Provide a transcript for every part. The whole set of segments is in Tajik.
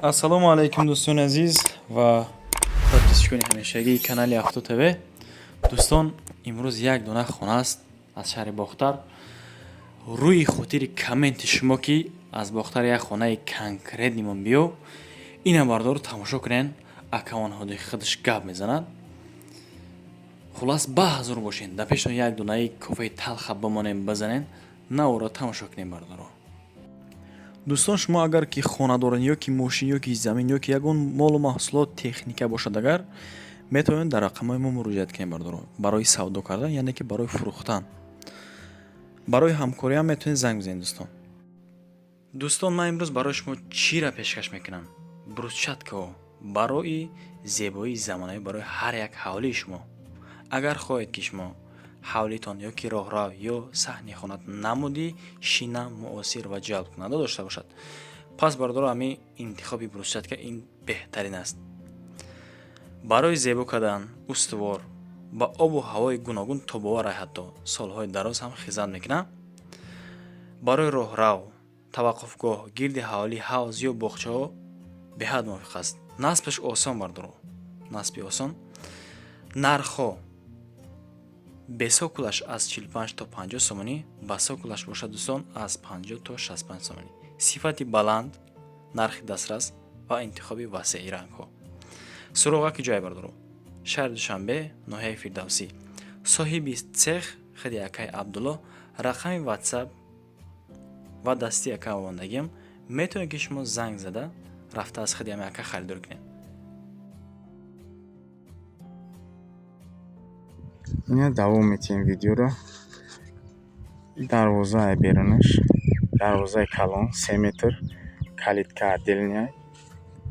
Ассалому алайкум, дӯстони азиз ва подписчикони ҳамешагии канали Авто ТВ. Дӯстон, имрӯз як дона хона аст аз шаҳри Бохтар. Рӯи хотири комменти шумо, ки аз Бохтар як хонаи конкретный мон биё, ина бардору тамошо кунен. Акамон ҳоди худаш гап мезанад. Хулас, ба ҳазур бошен, дар пешон як донаи кофеи талха бимонем, бизанен, наворо тамошо кунем, бардоро. Дӯстон, шумо агар ки хона дорен ё ки мошин, ё ки замин, ё ки ягон молу маҳсулот, техника бошад, агар метавонед, дар рақамҳои мо муроҷиат кунед, бардоро, барои савдо кардан, яъне ки барои фурӯхтан, барои ҳамкориам метавонед занг бизанед. Дӯстон, ман имрӯз барои шумо чиро пешкаш мекунам? Брусчаткаҳо барои зебоии замонавӣ барои ҳар як ҳавлии шумо. Агар хоҳед, ки шумо ҳавлитон ё ки роҳрав ё саҳни хонат намуди шина, муосир ва ҷалбкунанда дошта бошад, пас, бародаро, ҳамин интихоби брусчатка ин беҳтарин аст барои зебо кардан. Устувор, ба обу ҳавои гуногун тобовар, ҳатто солҳои дароз ҳам хизмат мекунад. Барои роҳрав, таваққуфгоҳ, гирди ҳавлӣ, ҳавз ё боғчаҳо беҳад мувофиқ аст. Насбаш осон, бардоро, насби осон. Нархҳо: бе цоколаш аз 45 то 50 сомонӣ, ба цоколаш бошад, дӯстон, аз 50 то 65 сомонӣ. Сифати баланд, нархи дастрас ва интихоби васеи рангҳо. Суроға ки ҷое, бардоро? Шаҳри Душанбе, ноҳияи Фирдавсӣ. Соҳиби цех худи акаи Абдулло. Рақами Ватсап ва дасти ака мондагиам, метавонед, ки шумо занг зада, рафта аз худи ҳами ака харидорӣ кунед. Ина давом метиҳем видеоро. Дарвозаи берунаш, дарвозаи калон, 3 метр, калитка отдельная.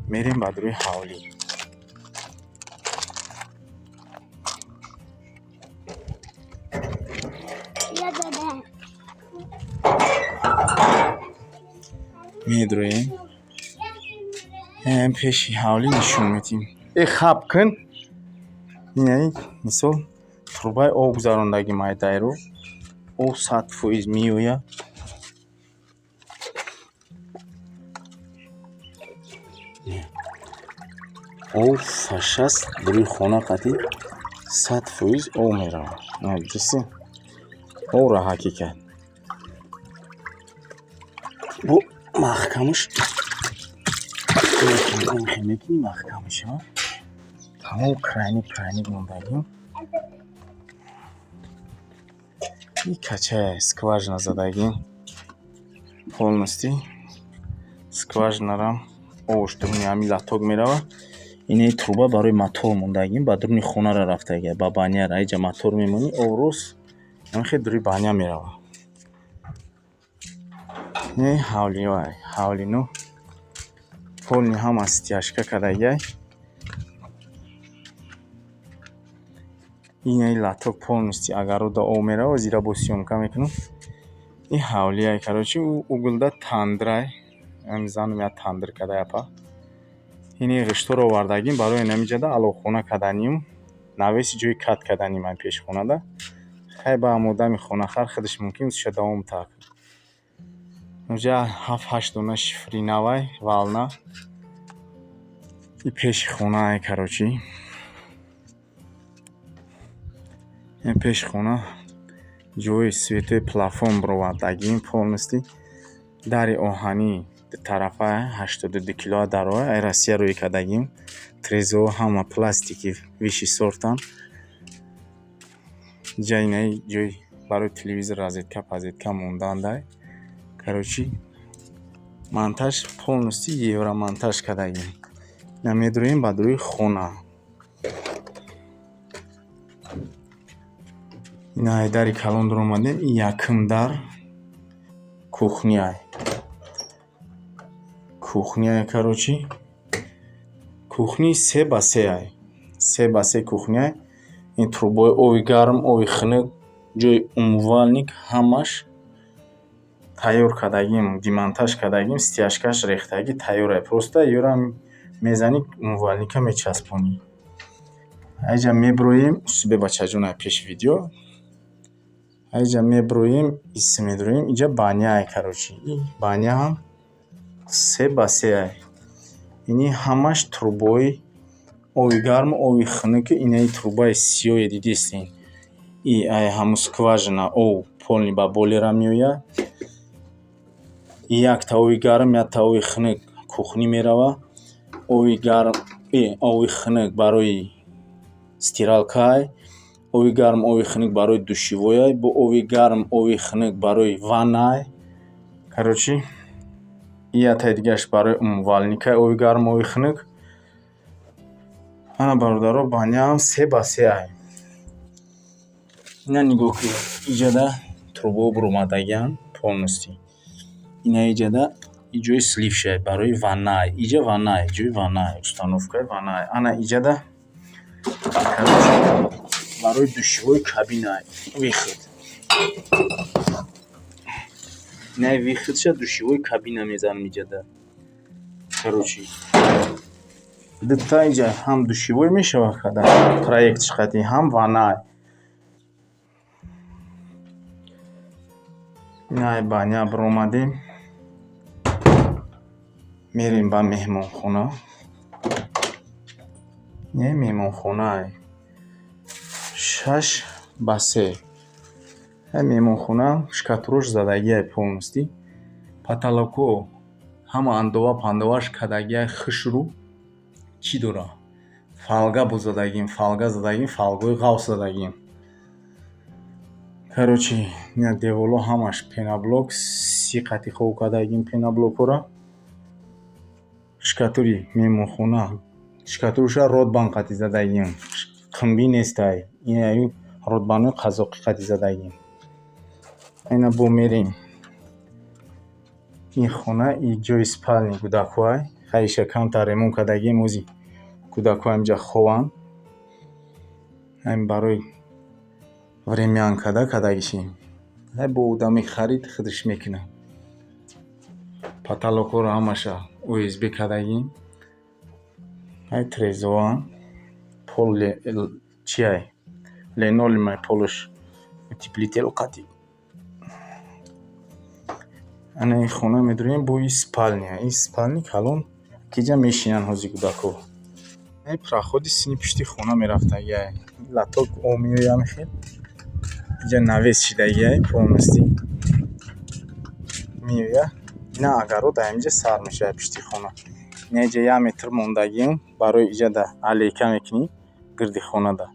Мерем ба дуруи ҳавлӣ. Медроем, пеши ҳавлӣ нишон медиҳем. Э, хаб кун. Инаи мисол трубаи об гузарондагӣ майдайро, об 100% меояд. Об фашаст, дуруи хона қатӣ 100% об меравад. Диси, обро ҳақиқат бо маҳкамаш мекунӣ, маҳкам мешавад. Тамом, краник, краник мондагим. И качая скважина задагим полностью, скважинарам обш дуруни ҳамин лоток меравад. Инаи труба барои мотор мондагим, ба дуруни хонара рафтага, ба баняра. Иҷа мотор мемонӣ, об рост ҳамихе дуруи баня меравад. Инаи ҳавлиҳоай, ҳавлино полный ҳама стяжка кардагиай. Инаи лоток полностью огорода об меравад, зира бо съёмка мекунам. Ин ҳавлиай, короче, углда тандрай, занам як тандир кардай апа. Ини ғишторо овардагим барои инамиҷада аловхона карданим, навеси ҷои кат карданим ай пешхонада. Хай, ба одами хонахар худаш мумкин уша давом так. Унҷа ҳафт ҳашт дона шифри навай вална. И пеши хонаай, короче. Ин пеши хона ҷои светои плафон бировардагим полностью. Дари оҳанӣ дутарафа, 82 килоа дароа, ай Россия рӯй кардагим. Трезоҳо ҳама пластики высший сортанд. Ҷа инаи ҷои барои телевизор, розетка пазетка мондандай. Короче, монтаж полностью евромонтаж кардагим. Ина медроем ба дуруи хона. Ина ай дари калон дуромадем, ин якум дар кухняй. Кухняй, короче. Кухни 3 ба 3 ай. 3 ба 3 кухняй. Ин трубои оби гарм, оби хунук, ҷои умывальник ҳамаш тайёр кардагим, демонтаж кардагим, стяжкаш рехтагӣ, тайёрай. Просто ёра мезанӣ, умывальника мечаспонӣ. Айҷа меброем, бе бачаҷон, ай пеши видео. Айҷа меброем, ис медроем, инҷа баняй, короче. И баня ҳам 3 ба 3 ай. Ини ҳамаш трубои оби гарму оби хунуки. Инаи трубаи сиёҳе дидистен, и ай ҳамун скважина об полный ба бойлера меояд. Якта оби гарм, якта оби хунук кухни мерава. Оби гарм, оби хунук барои стиралкаай, оби гарм, оби хунук барои душевойай, бо оби гарм, оби хунук барои ваннаай. Короче, ятаи дигараш барои умывальникай, оби гарм, оби хунук. Ана, бародаро, баняам 3 ба 3 ай. Ина нигоҳ кунед, иҷада трубаҳо буромадагианд полностью. Ина иҷада ҷои слив шай барои ваннаай. Иҷа ваннаай, ҷои ваннаай, установкаи ваннаай. Ана иҷада, короче, барои душевой кабинаай, выход. Инаи выходша душевой кабина мезанам иҷада. Короче, дута иҷа ҳам душевой мешавад када проектш қати, ҳам ваннаай. Инаи баня биромадем, мерем ба меҳмонхона. Инаи меҳмонхонаай 6 ба 3. Ай меҳмонхона шкатурош задагиай полностью. Потолокҳо ҳама андова пандоваш кардагиай хушрӯ. Чӣ дора? Фолга боз задагим, фолга задагим, фолгаҳои ғафс задагим. Короче, ина деволҳо ҳамаш пеноблок, си қати хоб кардагим пеноблокҳоро. Шкатури меҳмонхона, шкатуруша ротбан қати задагим. Қимбӣ нестай. Инаи ротбанои қазоқӣ қати задагим. Ина бо мерем. Ин хона и ҷои спальни кӯдакҳоай. Хай, иша камтар ремонт кардагим, ози кӯдакҳо ҳаминҷа хобанд. Ҳамин барои времян карда кардагишем. Ҳай, бо одами харид худаш мекунад. Потолокҳоро ҳамаша ОСБ кардагим. Ҳай, трезоан. Пол чиай? Линолеумай полаш, утеплитель қати. Ана ин хона медурем, бо ин спальня. Ин спальни калон, ки иҷа мешинанд ҳози кӯдакҳо. Ин проходи сини пушти хона мерафтагиай. Лоток об меояд ҳамихел. Иҷа навес шидагиай полностью. Меояд. Ина огород ҳаминҷа сар мешавад пушти хона. Ина иҷа 1 метр мондагиам барои иҷада аллейка мекунӣ гирди хонада.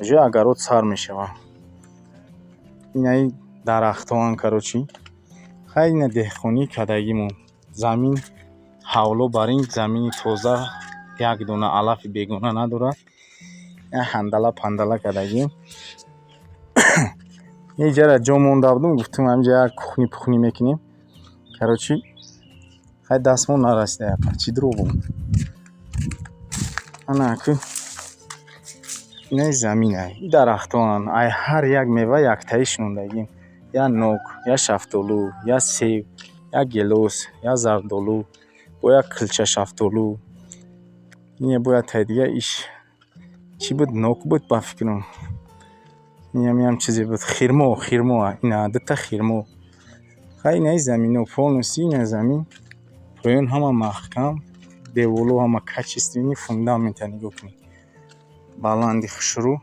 Иҷа огород сар мешавад. Инаи дарахтҳоанд, короче. Хай, ина деҳқонӣ кардагимон. Замин ҳавло бар ин замини тоза, як дона алафи бегона надорад. Як ҳандала пандала кардагим. Иҷара ҷо монда будум, гуфтум ҳаминҷа як кухни пухни мекунем. Короче, хай, дастмон нарасида, япа, чӣ дурӯғ буд. Ана аку инаи заминай. И дарахтҳоанд. Ай ҳар як мева яктаи шинондагим. Я нок, я шафтолу, я себ, я гелос, я зардолу, бо як килча шафтолу. Ине бо яктаи дига, иш чӣ буд? Нок буд, ба фикрам. Инам чизе буд. Хирмо, хирмо, ина дута хирмо. Хай, инаи замино полностью, ина замин поён ҳама маҳкам, деволҳо ҳама качественный, фундамента нигоҳ кунед. Баланди хушрӯ.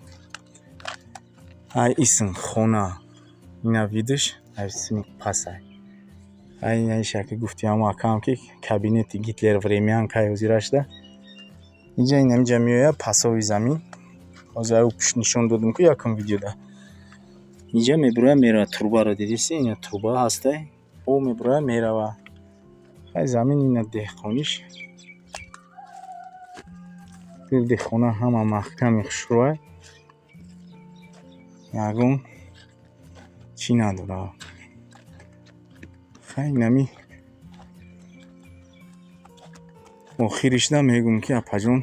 Ай исм хона, ина видиш, ай сини пасай. Ай инаиша ки гуфти ҳамо акаам, ки кабинети Гитлер времянкай ҳозира шуда. Инҷа инамиҷа меояд пасови замин. Ҳозир аю пушт нишон додум ку якум видеода. Инҷа мебурояд, меравад, трубаро дидиси, ина труба ҳастай. Об мебурояд, меравад. Хай, замин ина деҳқониш. Гирди хона ҳама маҳками хушрӯай. Ягон чӣ надорад. Хай, инами охиришда мегӯм, ки апаҷон,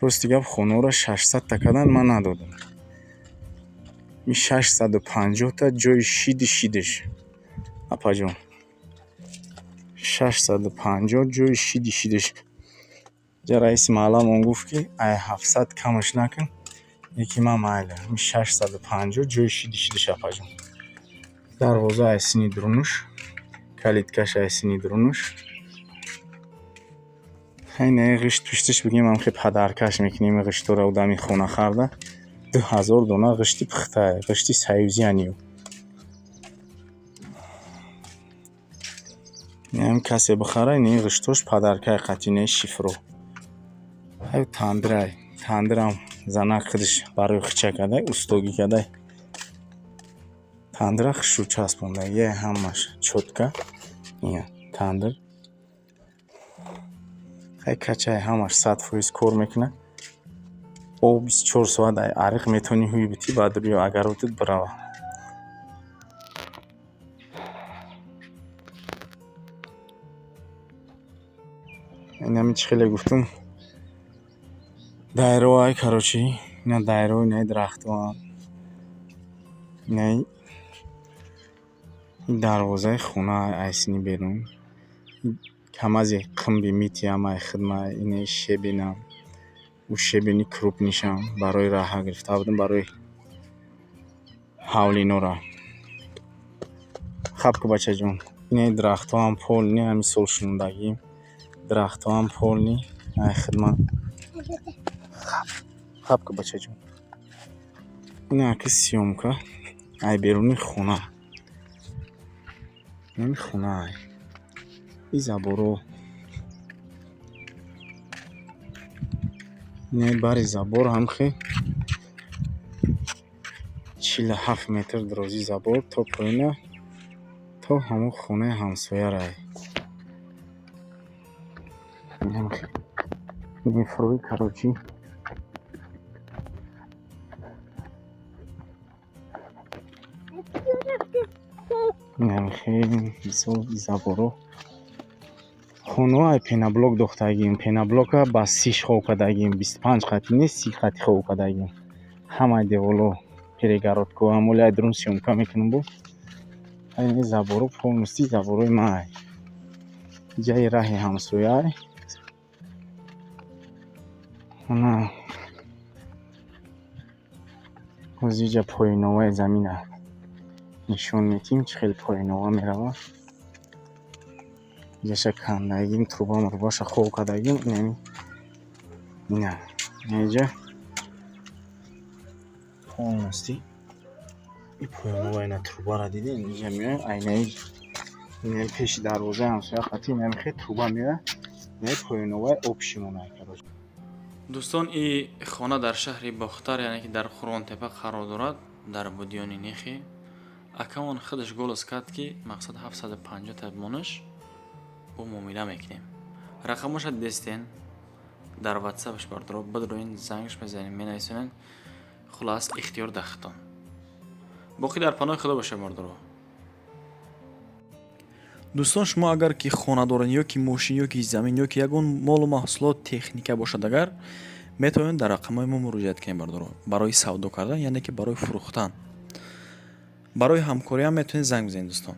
рости гап, хонаҳоро 600-та кардан, ман надодам. Ин 650-та ҷои шиди шидиш, апаҷон. 650 ҷои шиди шидиш. Инҷа раиси маҳалламон гуфт, ки ай 700 камаш накун. Яки ман майла. Ин 650 ҷои шиди шидиш, апаҷон. Дарвоза ай сини дурунуш, калиткаш ай сини дурунуш. Ҳай, ғишт пуштиш бигем, ам хе падаркаш мекунем ғиштора одами хона харда. 2000 дона ғишти пухтае, ғишти союзианию. Инам касе бихара, ин ғиштош падаркай қатъи, не шифро. Ҳай, тандирай, тандирам занак худаш барои хича кадай, устогӣ кадай. Тандира хушрӯ часпондагия, ҳамаш чётко. Ина тандир. Хай, качай, ҳамаш 100% кор мекунад. Об 24 соат ай ариқ метавонӣ ҳуй битӣ, баъд рӯи огородат бирава. Инами чӣ хеле гуфтум, дайроай, короче, ина дайро, инаи дарахтоам, инаи дарвозаи хона айсини берун, камази қимби митиам ай хидмай, инаи щебенам, ӯ щебени крупныйшам барои раҳа гирифта будам барои ҳавли инора. Хаб ку, бачаҷон, инаи дарахтоам полный ҳами сол шунондагӣ, дарахтоам полный ай хидмат. Хаб ку, бачаҷон. Ина аки съёмка ай беруни хона. Инами хонаай. И заборо. Инаи бари забор ҳамхе 47 метр дарозии забор то поина, то ҳамон хонаи ҳамсоярай. Мефурӯи, короче. Инамихе мисол заборо. Хонаҳо ай пеноблок дохтагим. Пеноблока ба 30 хоб кардагим. 25 қати не, 30 қати хоб кардагим. Ҳамаи деволо перегородко, ҳамоли ай дурун съёмка мекунам бо. Ай заборо полностью заборои ман ай. Ҷаи раҳи ҳамсояай. Ана ҳозир иҷа поиноваи замина нишон медиҳем, чӣ хел поинова меравад. Иҷаша кандагим, труба мурбаша хоб кардагим. Инами ина иҷа полностью и поинова, ина трубара дидем, иҷа меояд айнаи инаи пеши дарвозаи ҳамсоя қатӣ, инами хел труба меояд, инаи поиноваи общий монай, короче. Дӯстон, и хона дар шаҳри Бохтар, яъне ки дар Қурғонтепа қарор дорад, дар Будёни Нехи. Акамон худаш голос кард, ки мақсад 750 табмонаш бо муомила мекунем. Рақамоша дестен дар ватсапш, бардоро, бидроин, зангш мезанем, менависонен. Хулас, ихтиёр дар худтон. Боқӣ дар паноҳи Худо бошед, бардоро. Дӯстон, шумо агар ки хона доред ё ки мошин, ё ки замин, ё ки ягон молу маҳсулот, техника бошад, агар метавонед дар рақамҳои мо муроҷиат кунед, бардоро, барои савдо кардан, яъне ки барои фурӯхтан, барои ҳамкориам метавонед занг бизанед, дӯстон.